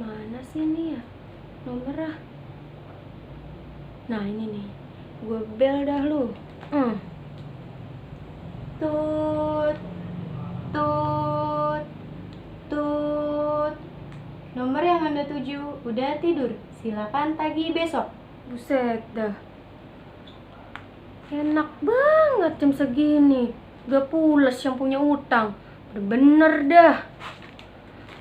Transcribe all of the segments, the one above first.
Mana sih ini ya nomornya? Nah ini nih, gue bel dah lu. Tut, tut, tut. Nomor yang Anda tuju udah tidur, silakan tagih besok. Buset dah, enak banget jam segini. Udah pules yang punya utang. Bener dah.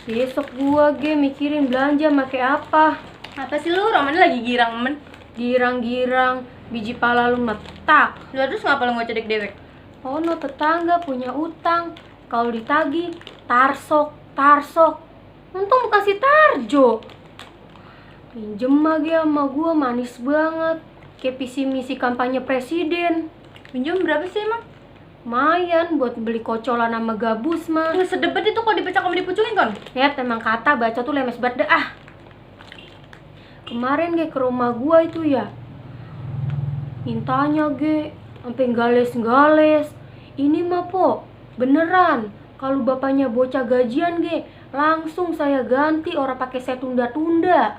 Besok gua mikirin belanja make apa. Apa sih lu? Romannya lagi girang men. Girang-girang, biji pala lu metak. Lu terus ngapa lu ngocedek dewek? Oh no, tetangga punya utang. Kalau ditagih, tarsok. Untung bukan si Tarjo. Pinjem lagi sama gua manis banget. Kayak visi misi kampanye presiden. Pinjam berapa sih emang? Lumayan buat beli kocolan sama gabus mah. Lu sedebet itu kok dipecah kamu dipucungin kon? Ya emang kata baca tuh lemes banget dah. Kemarin ke rumah gua itu ya, mintanya sampai gales-gales. Ini mah po, beneran. Kalau bapaknya bocah gajian langsung saya ganti, orang pakai saya tunda-tunda.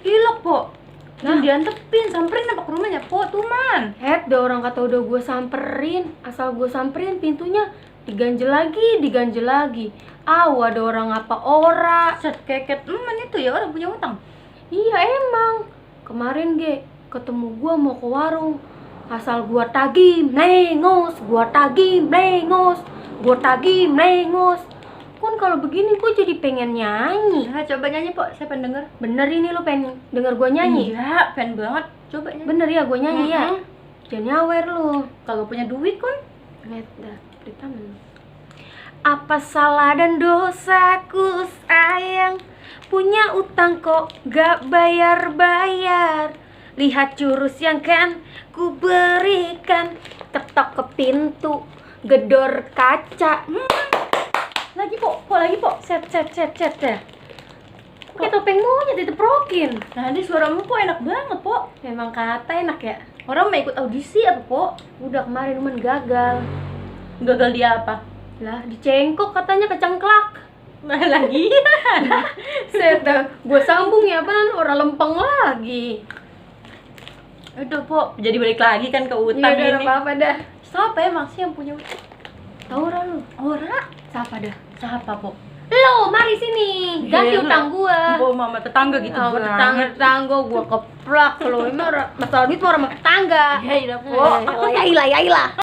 Gila po. Nah, diantepin, samperin apa ke rumahnya po tuh man. Ada orang kata udah gue samperin, asal gue samperin pintunya diganjel lagi. Ada orang apa ora? Set keket itu ya orang punya utang. Iya emang. Kemarin ketemu gua mau ke warung. Asal gua tagih mlengos. Kan kalau begini gua jadi pengen nyanyi. Nah, coba nyanyi po, saya pengen denger. Bener ini lu pengen denger gua nyanyi? Iya, pengen banget. Coba nyanyi. Bener ya gua nyanyi ya? Jangan nyawer lu. Kagak punya duit kon. Lihat dah, di tangan. Apa salah dan dosaku sayang, punya utang kok gak bayar-bayar. Lihat jurus yang kan ku berikan, ketok ke pintu, gedor kaca. Lagi po. Set ya. Kayak topeng monyet diteprokin. Nah, ini suaramu po enak banget po. Memang kata enak ya. Orang mau ikut audisi apa po? Udah kemarin cuman gagal. Gagal dia apa? Lah dicengkok katanya kecengklak. Nah lagi. Set dah, gue sambung ya pan, orang lempeng lagi. Udah po, jadi balik lagi kan ke utang Ya ini. apa-apa dah. Siapa emang sih yang punya utang? Tahu lu? Ora? Siapa dah? Siapa po? Lo, mari sini. Ganti Gila. utang gua. Oh, mama tetangga gitu. Oh, tetangga gua keplak. Kalau emang masalah duit mah orang tetangga. Ya, iya po. Ya ilah.